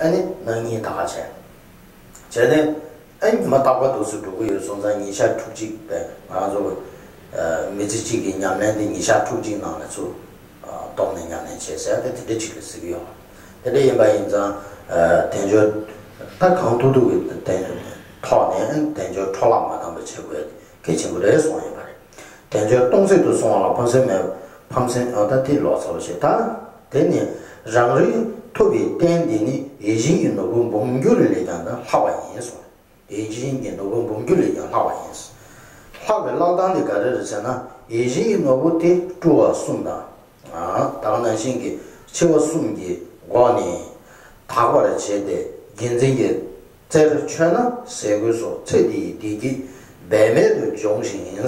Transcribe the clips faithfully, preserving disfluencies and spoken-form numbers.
ཨ་ནི་གནངས་ཉིན་ད་ག་བྱས། བྱས་ནས་ཨ་ཉི་མ་རྟག་པར་འདུག་སེ་འགྲོ་གི་ཡོད་སོང་ཙང་ཉིན་ཞག་ཕྲུགས་གཅིག་པས་ང་རང་ཚོ་མི་ཚེ་གཅིག་གི་ཉམས་ལེན་དེ་ཉིན་ཞག་ཕྲུགས་གཅིག་ནང་ལ་ཚུར་བསྡོམས་ནས་ཉམས་ལེན་བྱས་ཟེར་ཏེ་དེ་འདྲ་ཅིག་ལ་ཟེར་གི་ཡོད། དེ་འདྲ་ཡིན་པ་ཡིན་ཙང་དལ་འབྱོར་ད་གང་ཐུབ་ཐུབ་ཀྱི་ཐོག་ནས་དལ་འབྱོར་འཕྲོ་བརླག་མ་བཏང་བ་བྱེད་དགོས་གལ་ཆེན་པོ་རེད་གསུངས་ཡོད་པ་རེད། དལ་འབྱོར་སྟོང་ཟད་དུ་སོང་བ་ལ་ཕངས་སེམས་མེད། ཕངས་སེམས་ཨ་ད་དེ་ལོག་ཚར་བ་ཞིག་ད། དེ་ནི་རང་རིག་ཐུབ་པའི་རྟེན་འདི་ནི་ཡིད་བཞིན་གྱི་ནོར་བུ་འབུམ་འགྱུར་ལས་ཀྱང་ལྷག་པ་ཡིན་གསུངས། ཡིད་བཞིན་གྱི་ནོར་བུ་འབུམ་འགྱུར་ལས་ཀྱང་ལྷག་པ་ཡིན། ལྷག་པའི་ལྷག་ལྡང་དེ་ག་རེ་རེད་ཟེར་ན་ཡིད་བཞིན་གྱི་ནོར་བུ་དེ་སྤྲུལ་བ་གསུམ་དང་། ད་ག་ནང་བཞིན་གྱི་མཆེ་བ་གསུམ་གྱི་སྒོ་ནས་དག་པར་བྱས་ཏེ་བརྒྱ་འཛིན་གྱི་རྩེར་མཆོད་ན་ཟས་གོས་སོགས་ཚེ་འདིའི་བདེ་སྐྱིད་འབད་མེད་དུ་འབྱུང་ཞིང་།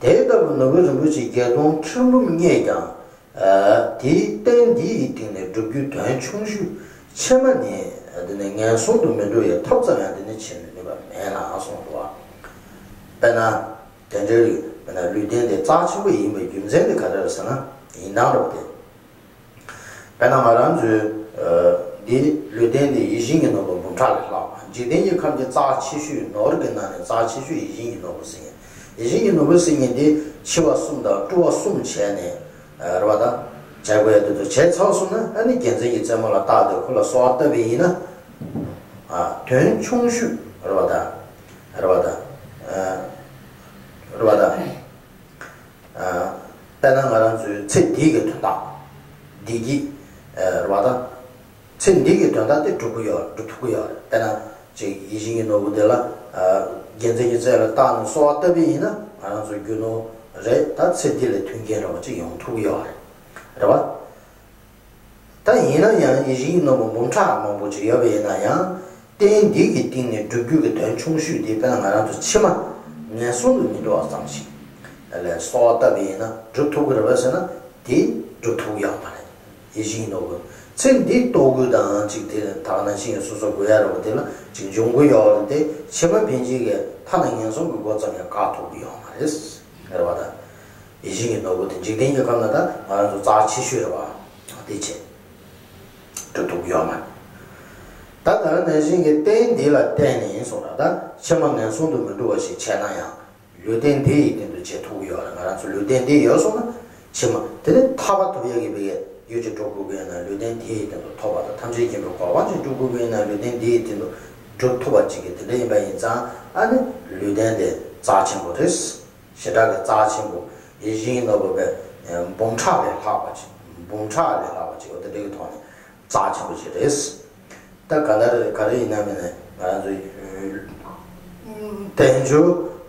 དེ་ལྟ་བུ་ནོར་བུ་རིན་པོ་ཆེ་བརྒྱད་སྟོང་ཁྲི་འབུམ་རྙེད་ཀྱང་། དེའི་རྟེན་འདི་ཡི་སྟེང་ནས་བསྒྲུབ་རྒྱུ་དོན་ཆུང་ཤོས་ཕྱི་མ་ནི་དེ་ནི་ངན་སོང་དུ་མི་འགྲོ་བའི་ཐབས་ཙམ་ཡང་དེ་ནི་བྱེད་མི་ནུས་པ་མེད་ལ་གསུངས་འདུག་དཔེར་ན། དེ་འདྲའི་རིགས་དཔེར་ན་ལུས་རྟེན་དེ་རྩ་ཆེན་པོ་ཡིན་པའི་རྒྱུ་མཚན་དེ་ག་རེ་རེད་ཟེར་ན་ཡིན་སྟངས་རེད་པ་དེ། དཔེར་ན་ང་རང་ཚོའི་འདི་ལུས་རྟེན་འདི་ཡིད་བཞིན་གྱི་ནོར་བུ་འབུམ་ཕྲག་ལས་ལྷག་པ། འཇིག་རྟེན་གྱི་ཁམས་ཀྱི་རྩ་ཆེ་ཤོས་ནོར་གྱི་ནང་ནས་རྩ་ཆེ་ཤོས་ཡིད་བཞིན་གྱི་ནོར་བུ་ཟེར་མཁན། ཡིད་བཞིན་གྱི་ནོར་བུ་ཟེར་མཁན་འདི་མཆེ་བ་གསུམ་དང་སྤྲུལ་བ་གསུམ་བྱས་ནས་རེད་པ། ད་བྱ་དགོས་ཡ་དེ་ཚོ་བྱས་ཚར་སོང་ན་ཨ་ནི་རྒྱལ་མཚན་གྱི་རྩེ་མོ་ལ་བཏགས་ཏེ་ཁོ་ལ་གསོལ་བ་བཏབ་པ་ཡིན་ན་དོན་ཆུང་ཤོས་རེད་པ། ད་རེད་པ། ད་རེད་པ། ད། དཔེར་ན་ང་རང་ཚོའི་ཚེ་འདི་གི་དོན་དག་བདེ་སྐྱིད་རེད་པ། ད་ཚེ་འདི་གི་དོན་དག་དེ་སྒྲུབ་ཀྱི་ཡོད་སྒྲུབ་ཐུབ་ཀྱི་ཡོད་རེད། དཔེར་ན་ཅིག་ཡིད་བཞིན་གྱི་ནོར་བུ་དེ་ལ་རྒྱལ་མཚན་གྱི་རྩེ་ལ་བཏགས་ནས་གསོལ་བ་བཏབ་པ་ཡིན་ན་ང་རང་ཚོ་རྒྱུ་ནོར་རེད། ད་ཚེ་འདི་ལ་མཐུན་རྐྱེན་འདྲ་བོ་ཅིག་ཡོང་ཐུབ་ཀྱི་ཡོད་རེད། རེད་པ། ད་ཡིན་ན་ཡང་ཡིད་བཞིན་གྱི་ནོར་བུ་འབུམ་ཕྲག་མང་པོ་ཅིག་ཡོད་པ་ཡིན་ན་ཡང་རྟེན་འདི་གི་སྟེང་ནས་སྒྲུབ་རྒྱུ་གི་དོན་ཆུང་ཤོས་དེ་དཔེར་ན་ང་རང་ཚོ་ཕྱི་མ་ངན་སོང་དུ་མི་འགྲོ་བ་ཙམ་ཞིག་ལ་གསོལ་བ་བཏབ་པ་ཡིན་ན་སྒྲུབ་ཐུབ་ཀྱི་རེད་པས་ཟེར་ན་དེ་སྒྲུབ་ཐུབ་ཀྱི་ཡོད་མ་རེད། ཡིད་བཞིན་གྱི་ནོར་བུ་ཚེ་འདི་ལྟོ་གོས་དང་ཅིག་དེ་ད་ག་ནང་བཞིན་སོ་སོ་དགོས་ཡ་རེད་པ། དེ་ལ་ཅིག་འབྱུང་གི་ཡོད་རེད་དེ་ཕྱི་མ་ཕན་ཆད་ཀྱི་ཐ་ན་ངན་སོང་གི་སྒོ་ཙམ་ཡང་བཀག་ཐུབ་ཀྱི་ཡོད་མ་རེད། རེད་པ། ད། ཡིད་བཞིན་གྱི་ནོར་བུ་དེ་འཇིག་རྟེན་གྱི་ཁམས་ན་ད་ང་རང་ཚོ་རྩ་ཆེ་ཤོས་རེད་པ། དེ་བྱས། སྒྲུབ་ཐུབ་ཀྱི་ཡོད་མ་རེད། ད་ད་ག་ནང་བཞིན་གྱི་རྟེན་འདི་ལ་བརྟེན་ནས་ཡིན་སོང་ན་ད་ཕྱི་མ་ངན་སོང་དུ་མི་འགྲོ་བ་ཞིག་བྱས་ན་ཡང་ལུས་རྟེན་འདི་ཡི་སྟེང་དུ་བྱེད་ཐུབ་ཀྱི་ཡོད་རེད། ང་རང་ཚོ་ལུས་རྟེན་འདི་ཡོད་སོང་ན་ཕྱི་མ་དེ་ནི་ཐར་པ་ཐོབ་ཡག་གི་བེ་གའི་ཡུལ་ཅིག་སྒྲུབ་དགོས་ཀྱི་ཡོད་ན་ལུས་རྟེན་འདི་ཡི་སྟེང་དུ་ཐོབ་པ་དང་ཐམས་ཅད་མཁྱེན་པའི་གོ་འཕང་ཅིག་སྒྲུབ་དགོས་ཀྱི་ཡོད་ན་ལུས་རྟེན་འདི་ཡི་སྟེང་དུ་སྒྲུབ་ཐུབ་པ་ཅིག་གི་དེ་འདྲ་ཡིན་པ་ཡིན་ཙང་ཨ་ནི་ལུས་རྟེན་དེ་རྩ་ཆེན་པོ་རེད། བྱེ་བྲག་གི་རྩ་ཆེན་པོ་ཡིད་བཞིན་གྱི་ནོར་བུ་བས་འབུམ་ཕྲག་ལས་ལྷག་པ་ཅིག་འབུམ་ཕྲག་ལས་ལྷག་པ་ཅིག་འོ་དེ་འདྲ་གི་ཐོག་ནས་རྩ་ཆེན་པོ་ཞིག་རེད། ད་ག་ལ་རེད་ག་རེ་ཡིན་ན་མིན་ན་ང་རང་ཚོ་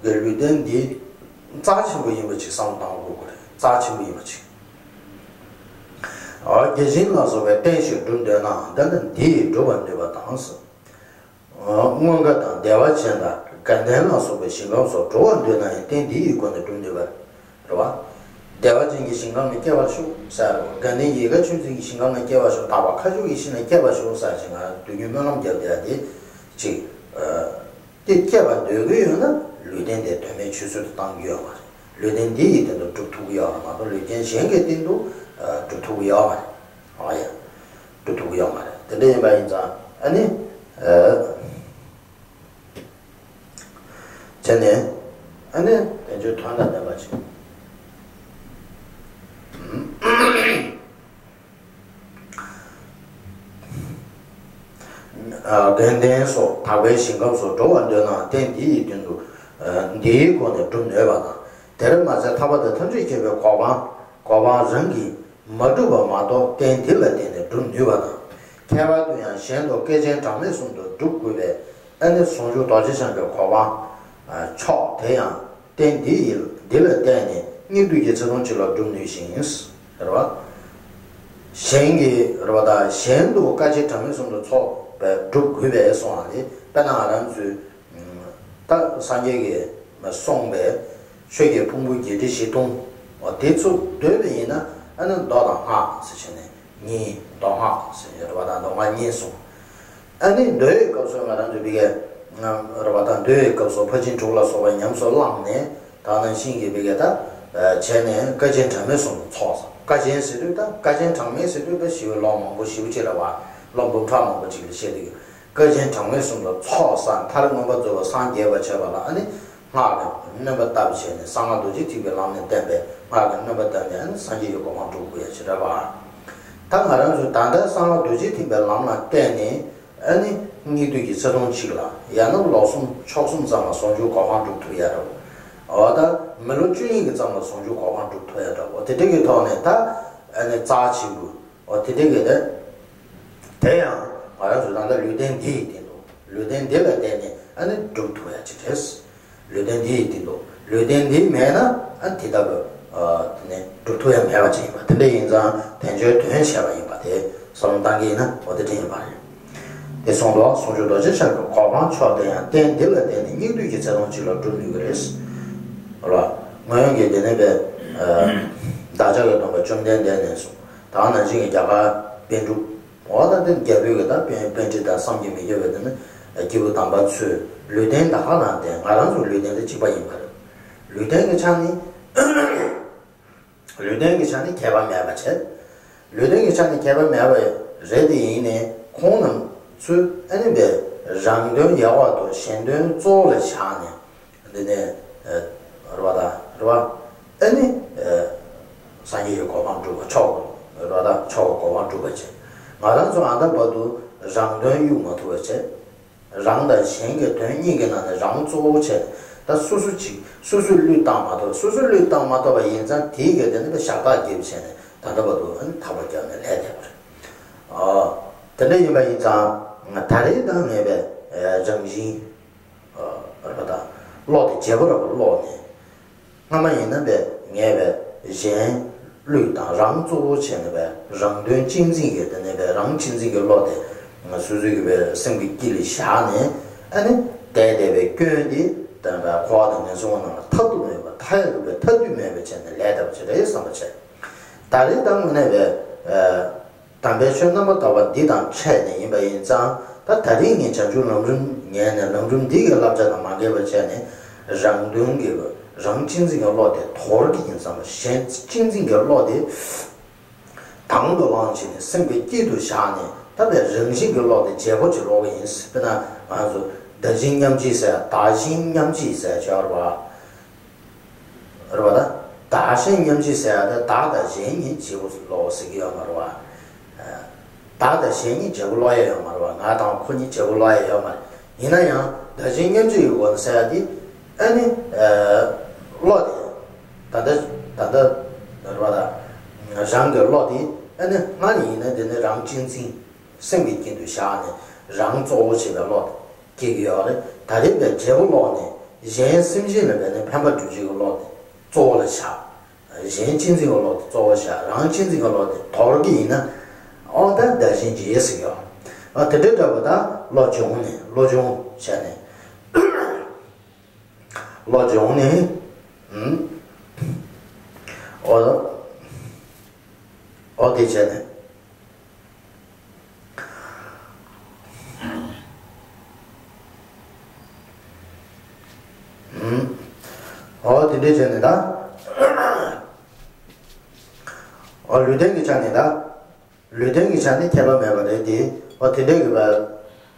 དལ་འབྱོར་གྱི་ལུས་རྟེན་འདི་རྩ་ཆེན་པོ་ཡིན་པ་ཅིག་བསམ་བློ་གཏོང་དགོས་ཀྱི་རེད། རྩ་ཆེན་པོ་ཡིན་པ་ཅིག་ཨ་བརྒྱ་བྱིན་ལ་སོགས་པའི་རྟེན་ཞིག་སྒྲུབ་འདོད་ན་འདི་ནི་འདི་ཡིས་སྒྲུབ་པར་ནུས་པ་དང་། མངོན་དགའ་དང་བདེ་བ་ཅན་དང་དགའ་ལྡན་ལ་སོགས་པའི་ཞིང་ཁམས་སུ་འགྲོ་བར་འདོད་ན་ཡང་རྟེན་འདི་ཡི་སྒོ་ནས་སྒྲུབ་ནུས་པ་རེད་པ། བདེ་བ་ཅན་གྱི་ཞིང་ཁམས་ལ་སྐྱེ་བར་ཤོག་ཟེར་རོ། དགའ་ལྡན་ཡིད་དགའ་ཆོས་འཛིན་གྱི་ཞིང་ཁམས་ལ་སྐྱེ་བར་ཤོག་དག་པ་མཁའ་སྤྱོད་ཀྱི་ཞིང་ལ་སྐྱེ་བར་ཤོག་ཟེར་ཞིང་ང་སྡུག་བསྔལ་སྨོན་ལམ་བརྒྱབ་བསྡད་ཡ་དེ་ཅིག་དེ་སྐྱེ་བར་འདོད་ཀྱི་ཡོད་ན་ལུས་རྟེན་དེ་དོན་མེད་ཆུད་ཟོས་སུ་གཏང་རྒྱུ་ཡོད་མ་རེད། ལུས་རྟེན་འདི་ཡི་སྟེང་དུ་སྒྲུབ་ཐུབ་ཀྱི་ཡོད་རེད་མ་གཏོགས་ལུས་རྟེན་གཞན་གྱི་སྟེང་དུ་སྒྲུབ་ཐུབ་ཀྱི་ཡོད་མ་རེད། ཨ་ཡ། སྒྲུབ་ཐུབ་ཀྱི་ཡོད་མ་རེད། དེ་འདྲ་ཡིན་པ་ཡིན་ཙང་ཨ་ནི། བྱས་ནས་ཨ་ནི་དལ་འབྱོར་དོན་དང་ལྡན་པ་ཅིག་དགའ་ལྡན་སོགས་དག་པའི་ཞིང་ཁམས་སུ་འགྲོ་བར་འདོད་ན་རྟེན་འདི་ཡི་སྟེང་དུ་འདིའི་སྒོ་ནས་སྒྲུབ་ནུས་པ་དང་། དེར་མ་ཟད་ཐར་པ་དང་ཐམས་ཅད་མཁྱེན་པའི་གོ་འཕང་གོ་འཕང་རང་གིས་མ་གྲུབ་པ་མ་གཏོགས་རྟེན་འདི་ལ་བརྟེན་ནས་སྒྲུབ་ནུས་པ་དང་། ཁྱད་པར་དུ་ཡང་གཞན་དུ་བསྐལ་ཆེན་གྲངས་མེད་གསུམ་དུ་སྒྲུབ་དགོས་པའི་ཨ་ནི་ཟུང་འཇུག་རྡོ་རྗེ་འཆང་གི་གོ་འཕང་མཆོག་དེ་ཡང་རྟེན་འདི་ཡི་འདི་ལ་བརྟེན་ནས་སྙིགས་དུས་ཀྱི་ཚེ་ཐུང་གཅིག་ལ་སྒྲུབ་ནུས་ཤིང་། རེད་བ། གཞན་གྱི་རེད་བ་དང་གཞན་དུ་བསྐལ་ཆེན་གྲངས་མེད་གསུམ་དུ་ཚོགས་པའི་སྒྲུབ་དགོས་པའི་གསུངས་པ་ལས་དཔེར་ན་ང་རང་ཚོའི། ད་སངས་རྒྱས་ཀྱིས་གསུངས་པའི་ཆོས་ཀྱི་ཕུང་པོ་བརྒྱད་ཁྲི་བཞི་སྟོང་། འོ་དེ་ཚོ་འདོད་པ་ཡིན་ན་ཨ་ནི་མདོ་དང་སྔགས་ཟེར་བྱས་ནས་གཉིས་མདོ་སྔགས་ཟེར་ཡོད་རེད་བ་དང་མདོ་སྔགས་གཉིས་གསུངས། ཨ་ནི་འདོད་པའི་སྐབས་སུ་ང་རང་ཚོ་འདི་གའི་རེད་བ་དང་འདོད་པའི་སྐབས་སུ་ཕར་ཕྱིན་དྲུག་ལ་སོགས་པ་ཉམས་སུ་བླངས་ནས་ད་ནང་བཞིན་གྱི་འདི་གའི་ད་བྱས་ནས་བསྐལ་ཆེན་གྲངས་མེད་གསུམ་ཚོགས་སོ། བསྐལ་ཆེན་ཟེར་དུས་ད་བསྐལ་ཆེན་གྲངས་མེད་ཟེར་དུས་ད་ཞི་བའི་ལོ་མང་པོ་ཞེ་པོ་ཅིག་རེད་བ། ལོ་འབུམ་ཕྲག་མང་པོ་ཅིག་ལ་བཤད་དུས། སྐལ་ཆེན་གྲངས་མེད་གསུམ་ལ་ཚོགས་བསགས། མཐར་མངོན་པར་རྫོགས་པར་སངས་རྒྱས་པར་བྱེད་པ་ལ། ཨ་ནི་སྔགས་ཀྱི་སྣོན་པ་བཏབ་བྱས་ནས། གསང་སྔགས་རྡོ་རྗེ་ཐེག་པའི་ལམ་ནས་བསྟན་པའི་སྔགས་ཀྱི་སྣོན་པ་བཏབ་ནས། ཨ་ནི་སངས་རྒྱས་ཀྱི་གོ་འཕང་སྒྲུབ་དགོས་ཡ་ཅིག་རེད་པ། ད་ང་རང་ཚོས་ད་ལྟ་གསང་སྔགས་རྡོ་རྗེ་ཐེག་པའི་ལམ་ལ་བརྟེན་ནས། ཨ་ནི་སྙིགས་དུས་ཀྱི་ཚེ་ཐུང་གཅིག་ལ། ཡང་ན་ལོ་གསུམ་ཕྱོགས་གསུམ་ཙམ་ལ་ཟུང་འཇུག་གོ་འཕང་སྒྲུབ་ཐུབ་ཡ་འདྲ་བོ། འོ་ད་མི་ལོ་བཅུ་གཉིས་ཀྱི་ཙམ་ལ་ཟུང་འཇུག་གོ་འཕང་སྒྲུབ་ཐུབ་ཡ་འདྲ་བོ། དེ་འདྲ་གི་ཐོག་ནས་ད་ཨ་ནི་རྩ་ཆེན་པོ། འོ་དེ་འདྲ་གི་དེ། དེ་ཡང་ང་རང་ཚོ་ད་ལྟ་ལུས་རྟེན་འདི་ཡི་སྟེང་དུ། ལུས་རྟེན་འདི་ལ་བརྟེན་ནས་ཨ་ནི་སྒྲུབ་ཐུབ་ཡ་ཅིག་རེད། ལུས་རྟེན་འདི་ཡི་སྟེང་དུ། ལུས་རྟེན་འདི་མེད་ན་ཨ་དེ་ལྟ་བུ་ཨ་དེ་ནས་སྒྲུབ་ཐུབ་ཡ་མེད་པ་ཅིག་ཡིན་པ། དེ་འདྲ་ཡིན་ཙང་དལ་འབྱོར་དོན་བྱས་པ་ཡིན་པ་དེ་བསམ་བློ་བཏང་གི་ཡིན་ན། འོ་དེ་འདྲ་ཡིན་པ་རེད། དེ་གསུངས་ཏོ། ཟུང་འཇུག་རྡོ་རྗེ་འཆང་གི་གོ་འཕང་མཆོག་དེ་ཡང་། རྟེན་འདི་ལ་བརྟེན་ནས་སྙིགས་དུས་ཀྱི་ཚེ་ཐུང་གཅིག་ལ་སྒྲུབ་ནུས་ཀྱི་རེད། ལ། སྔོན་གྱི་དེ་ནས་པའི་བདག་ཅག་གི་སྟོན་པ་བཅོམ་ལྡན་འདས་ནས་བཟུང་། ད་ག་ནང་བཞིན་གྱི་རྒྱ་གར་པཎ་གྲུབ། འོ་ད་དེ་རྒྱ་བོད་ཀྱི་ད་པཎ་པཎྜི་ཏ་བསམ་གྱིས་མི་ཁྱབ་པའི་དེ་ནི་སྐྱེས་བུ་དམ་པ་ཚོས་ལུས་རྟེན་དང་ཧ་ལམ་དེ་ང་རང་ཚོ་ལུས་རྟེན་དང་གཅིག་པ་ཡིན་པ་རེད། ལུས་རྟེན་གྱི་ཆ་ནས། ལུས་རྟེན་གྱི་ཆ་ནས་ཁྱད་པར་མེད་པ་བྱས། ལུས་རྟེན་གྱི་ཆ་ནས་ཁྱད་པར་མེད་པ་རེད་དེ། ཡིན་ནའི་ཁོང་རྣམས་ཚོས་ཨ་ནི་པའི་རང་དོན་ཡལ་བ་དང་གཞན་དོན་གཙོ་བོ་ལ་བཞག་ནས། འདི་ནས་ཨ་རེད་པ། ད་རེད་པ། ཨ་ནི་ཨ་སངས་རྒྱས་ཀྱི་གོ་འཕང་སྒྲུབ་པ། མཆོག་གི་རེད་པ། ད་མཆོག་གི་གོ་འཕང་སྒྲུབ་པ་བྱས། ང་རང་ཚོ་ཨ་ད་བར་དུ་རང་དོན་གཡུག་མ་ཐུབ་པ་བྱས། རང་དང་གཞན་གྱི་དོན་གཉིས་ཀྱི་ནང་ནས་རང་གཙོ་བོ་བྱས། ད་སོ་སོ་གཅིག་སོ་སོས་བློས་བཏང་མ་ཐུབ། སོ་སོས་བློས་བཏང་མ་ཐུབ་པ་ཡིན་ཙང་། དེའི་གི་དེ་ནི་ད་ཤ་སྟག་རྒྱབ་བྱས་ནས་ད་ལྟ་བར་དུ་ཨ་ནི་ཐག་པ་བརྒྱབ་ནས་ལས་བསྡད་པ་རེད། ཨ་དེ་འདྲ་ཡིན་པ་ཡིན་ཙང་། ད་རེས་ད་ངས་པའི་ཨ་རང་བཞིན། ཨ་རེད་པ། ད་བློ་དེ་བརྗེ་པོ་རེད་པ། བློ་ནི། སྔ་མ་ཡིན་ན་པའི་ངས་པའི་གཞན་བློས་བཏང་། རང་གཙོ་བོ་བྱས་ནས་པའི་རང་དོན་གཅེས་འཛིན་གྱི། དེ་ནས་པའི་རང་གཅེས་འཛིན་གྱི་བློ་དེ་སོ་སོའི་གི་པའི་སེམས་ཀྱི་དཀྱིལ་ལ་བཞག་ནས། ཨ་ནི་བསྡད་བསྡད་པའི་སྐྱོན་དེ་ད་པའི་འཁོར་བ་དང་ངན་སོང་ནང་ལ་མཐར་ཐུག་མེད་པ། མཐའ་ཡས་གྲུབ་པའི་མཐར་ཐུག་མེད་པ་བྱས་ནས་ལས་བསྡད་པ་ཅིག་རེད་བསམ་པ་བྱས། ད་རེས་ད་དངོས་གནས་པའི་ཨ་དམ་པའི་ཆོས་རྣམ་པར་དག་པ་འདི་དང་འཕྲད་ནས་ཡིན་པ་ཡིན་ཙང་། ད་ད་རེས་ངས་བྱང་ཆུབ་ལམ་རིམ་ཉན་ནས། ལམ་རིམ་འདི་གི་བསླབ་བྱ་དང་མ་འགལ་བ་བྱས་ནས། རང་དོན་གྱི་རང་གཅེས་འཛིན་གྱི་བློ་དེ་དོར་གྱི་ཡིན་བསམ་པ། གཞན་གཅེས་འཛིན་གྱི་བློ་དེ་དང་དུ་བླངས་བྱས་ནས་སེམས་ཀྱི་དཀྱིལ་དུ་བཞག་ནས། ད་པའི་རང་བཞིན་གྱི་བློ་དེ་བརྗེ་པོ་ཅིག་སློག་གི་ཡིན། དཔེར་ན་ང་ཚོ་བདག་གཞན་མཉམ་བརྗེ་ཟེར། བདག་གཞན་མཉམ་བརྗེ་ཟེར་བྱ་བ། རེད་པ། ད་བདག་གཞན་མཉམ་བརྗེ་ཟེར་ཡ་དེ། བདག་དང་གཞན་གཉིས་བརྗེ་པོ་སློག་ཟེར་གྱི་ཡོད་མ་རེད་པ། བདག་དང་གཞན་གཉིས་བརྗེ་པོ་སློག་ཡ་ཡོད་མ་རེད་པ། ང་དང་ཁོ་གཉིས་བརྗེ་པོ་སློག་ཡ་ཡོད་མ་རེད། ཡིན་ན་ཡང་བདག་གཞན་མཉམ་བརྗེ་ཡི་སྒོ་ནས་ཟེར་ཡ་དེ། ཨ་ནི་བློ་དེ། ད་ལྟ་ད་ལྟ་རེད་པ། ད་རང་གི་བློ་དེ་ཨ་ནི་སྔར་ཡིན་ན་དེ་ནི་རང་གཅེས་འཛིན། སེམས་ཀྱི་དཀྱིལ་དུ་བཞག་ནས་རང་གཙོ་བོ་བྱེད་པའི་བློ་དེ་སྐྱེ་གི་ཡོད་རེད། ད་རེས་པའི་བརྗེ་པོ་སློག་ནས་གཞན་སེམས་ཅན་ལ་བས་ནས་ཕན་པ་སྒྲུབ་བྱེད་ཀྱི་བློ་དེ་གཙོ་བོ་ལ་བཞག་གཞན་གཅེས་འཛིན་གྱི་བློ་དེ་གཙོ་བོ་བཞག་རང་གཅེས་འཛིན་གྱི་བློ་དེ་དོར་གྱི་ཡིན་ན། ཨོ་ད་བདག་གཞན་བརྗེ་ཟེར་གྱི་ཡོད་རེད། ཨ་དེ་འདྲའི་འདྲ་པོ། ད་བློ་སྦྱོང་ནས། བློ་སྦྱོང་བྱས་ནས། བློ་སྦྱོང་ནས། ཨུམ། ཨོ་ད། ཨོ་དེ་བྱས་ནས། ཨུམ། ཨོ་དེ་འདྲས་བྱས་ནས་ད། ཨོ་ལུས་རྟེན་གྱི་ཆ་ནས་ད། ལུས་རྟེན་གྱི་ཆ་ནས་ཁྱད་པར་མེད་པ་རེད་དེ། ཨོ་དེ་འདྲས་ཀྱི་བ།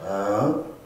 ཨ།